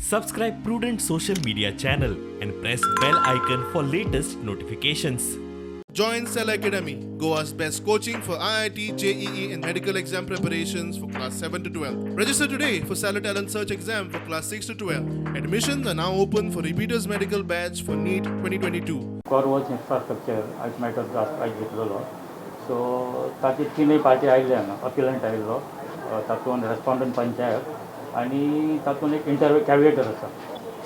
Subscribe Prudent Social Media channel and press bell icon for latest notifications. Join Cell Academy, Goa's best coaching for IIT, JEE, and medical exam preparations for class 7 to 12. Register today for Stellar Talent Search exam for class 6 to 12. Admissions are now open for repeaters medical batch for NEET 2022. Corvus infrastructure आयज matter जो आसा आयज घेतलेलो, so ताचे तिनूय party आयिल्ले हांगा. अपिलंट आयिल्लो, तातूंत रेस्पॉन्डंट पंचायत आनी तातूंत एक इंटरव्यू कॅविएटर आसा.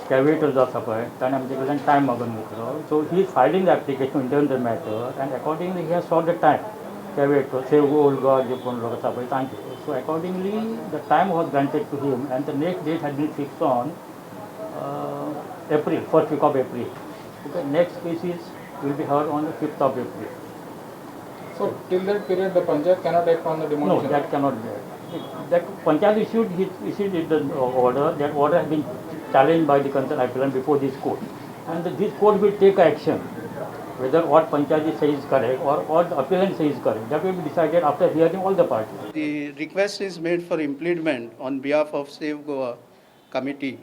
कॅविएटर जो आसा पळय, ताणें आमचे कडल्यान टायम मागून घेतलो. So he is filing the application intervene the matter and accordingly he has sought the time, caveator, Save Old Goa जे कोण लोक आसा पळय तांचे. So accordingly the time was granted to him and the next date has been fixed on April, first week of April. Okay, next case is will be heard on the 5th of April. So till that period, the panchayat cannot act on the No, demolition. That cannot be. That panchayat issued the order. That order has been challenged by the concerned appellant before this court, and this court will take action. Whether what panchayat says is correct or what the appellant says is correct, that will be decided after hearing all the parties. The request is made for impleadment on behalf of Save Goa Committee,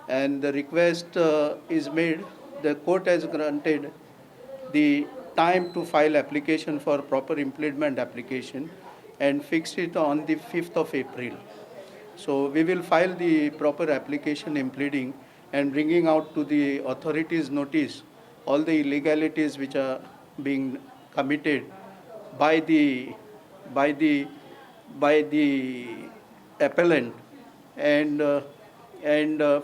and the request is made, the court has granted the time to file application for proper impleadment application and fixed it on the 5th of April. So we will file the proper application impleading and bringing out to the authorities' notice all the illegalities which are being committed by the appellant and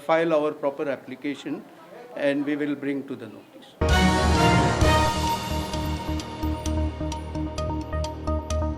file our proper application and we will bring to the notice.